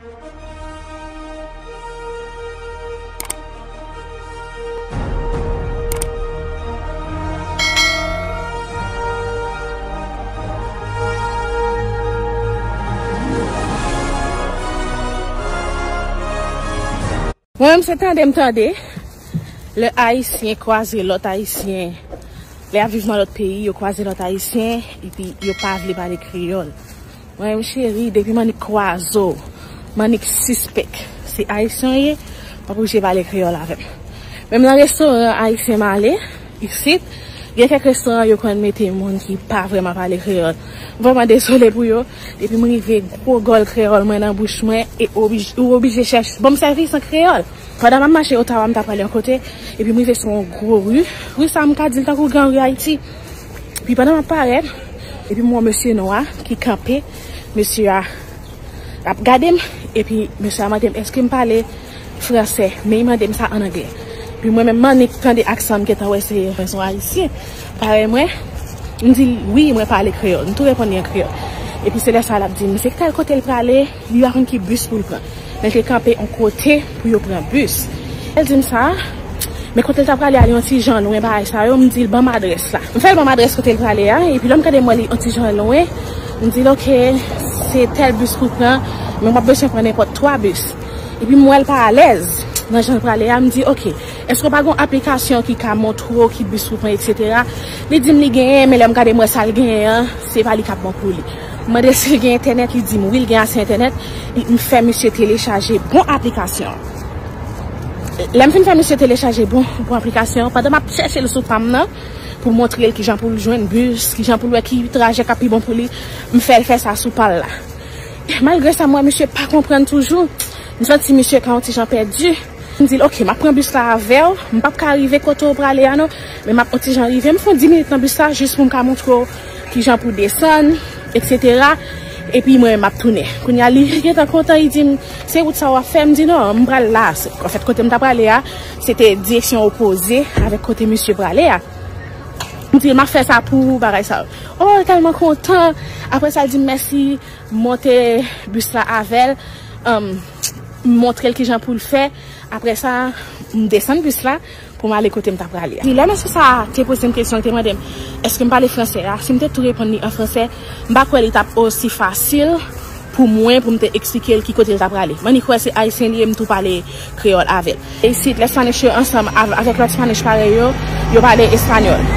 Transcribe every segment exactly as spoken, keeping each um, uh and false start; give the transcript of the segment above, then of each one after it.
Mwen menm se tande m tande, lè Ayisyen kwaze lòt Ayisyen, lè y ap viv nan lòt peyi, yo kwaze lòt Ayisyen, epi yo pa vle pale kreyòl. Mwen menm cheri, depi m annik kwaze w, m annik sispèk se Ayisyen w ye, w ap oblije pale kreyòl avè m. Menm nan restoran Ayisyen m ale, isit, gen kèk restoran yo konn mete moun ki pa vrèman pale kreyòl. M vrèman dezole pou yo. Depi m rive, gwo gòl kreyòl mwen nan bouch mwen, e oblij-, ou oblije chèche, ban m sèvis an kreyòl. Pandan m ap mache Ottawa, m t ap prale yon kote, epi m rive sou yon gwo ri. Ri sa, m ka di l tankou gran ri Ayiti. Epi pandan m ap parèt, epi m wè yon mesye nwa ki kanpe. Mesye a ap gade m, epi mesye a mande m èske m pale fransè, men li mande m sa ann anglè. Epi mwen menm, m annik tande aksan m, gentan wè se yon, se yon Ayisyen parèy mwen. M di l, wi, mwen pale kreyòl. M tou reponn li an kreyòl. Epi se lè sa a l ap di m se tèl kote l prale, li pa konn ki bis pou l pran. Men l te kanpe yon kote pou yo pran bis. Lè l di m sa, men kote l ta prale a, li yon ti jan lwen bagay sa yo, m di l ban m adrès la. M fè l ban m adrès kote l prale a, epi lè m tande m wè li yon ti jan lwen, m di l, oke, se tèl bis pou l pran, men w ap bezwen pran nenpòt twa bis. Epi m wè l pa alèz nan jan l prale a, m di, oke, èske w pa gen yon aplikasyon ki ka montre w ki bis pou pran, etsetera? Li di m li genyen, men lè m gade m wè sa l genyen an, se pa li k ap bon pou li. M mande si l gen entènèt, li di m wi, l gen ase entènèt. Li, m fè misye telechaje bon aplikasyon an. Lè m fin fè misye telechaje bon, bon aplikasyon an, pandan m ap chèche l sou pa m nan, pou montre l kijan pou l jwenn bis, kijan pou l wè ki trajè k ap pi bon pou li, m fè l fè sa sou pa l la. Malgre sa, m wè misye pa konprann toujou. M santi misye ka yon ti jan pèdi. M di l, oke, m ap pran bis la avè w. M p ap ka rive kote w prale a non, men m ap yon ti jan rive. M fè yon dis minit nan bis la jis pou m ka montre w kijan pou desann, etsetera. Epi mwen, m ap tounen. Kounye a, li gentan kontan, li di m, se wout sa w ap fè? M di non, m pral la. Se, anfèt, kote m ta prale a, se te direksyon opoze avèk kote misye prale a. M di l, m ap fè sa pou ou, bagay sa yo. Oh, li tèlman kontan. Apre sa, l di m mèsi. M monte bis la avè l, um, m montre l kijan pou l fè. Apre sa, m desann bis la pou m ale kote m ta prale a. Epi lè mesye sa a te poze m kesyon, li te mande m èske m pale fransè a, si m te tou reponn li an fransè, m pa kwè li t ap osi fasil pou mwen pou m te eksplike l ki kote l ta prale. M annik wè se ayisyen li ye, m tou pale kreyòl avè l. E isit, lè Spanish yo ansanm av-, avèk lòt Spanish parèy yo, yo pale espanyòl.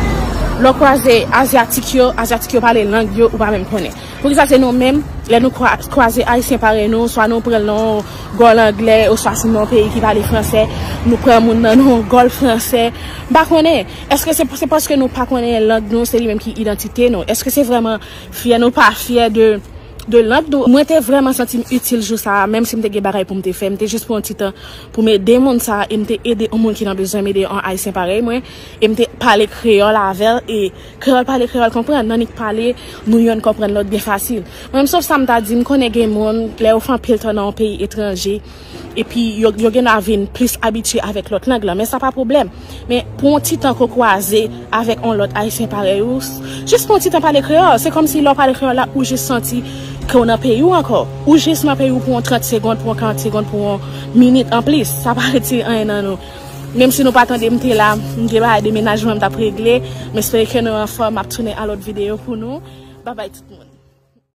Lè w kwaze azyatik yo, azyatik yo pale lang yo, ou pa menm konnen. Poukisa se nou menm, lè nou kwa-, kwaze ayisyen parèy nou, swa nou pran l nan yon gòl anglè, oswa si nou nan yon peyi ki pale fransè, nou pran moun nan nan yon gòl fransè? M pa konnen. Èske se, se paske nou pa konnen lang nou, se li menm ki idantite nou? Èske se vrèman fyè nou pa fyè de, de lang nou? Mwen te vrèman santi m itil jou sa a, menm si m te gen bagay pou m te fè, m te jis pran yon ti tan pou m ede moun sa a, e m te ede yon moun ki nan bezwen, m ede yon ayisyen parèy mwen, e m te pale kreyòl avè l, e kreyòl pale, kreyòl konprann, n annik pale, nou yonn konprann lòt byen fasil. Mwen, m sòf sa m ta di, m konnen gen moun, lè yo fè anpil tan nan yon peyi etranje, epi yo, yo gen dwa vin plis abitye avèk lòt lang lan, men sa pa pwoblèm. Men pou yon ti tan ke w kwaze avèk yon lòt ayisyen parèy ou, s-, jis pou yon ti tan pale kreyòl, se kòmsi lè w pale kreyòl la, ou jis santi ke w nan peyi w ankò. Ou jis nan peyi w pou yon trant segonn, pou yon karant segonn, pou yon minit anplis. Sa pa retire anyen nan nou. Menm si nou pa tande m te la, m gen bagay demenajman m t ap regle. M espere ke nou anfòm, m ap tounen a lòt videyo pou nou. Babay tout moun.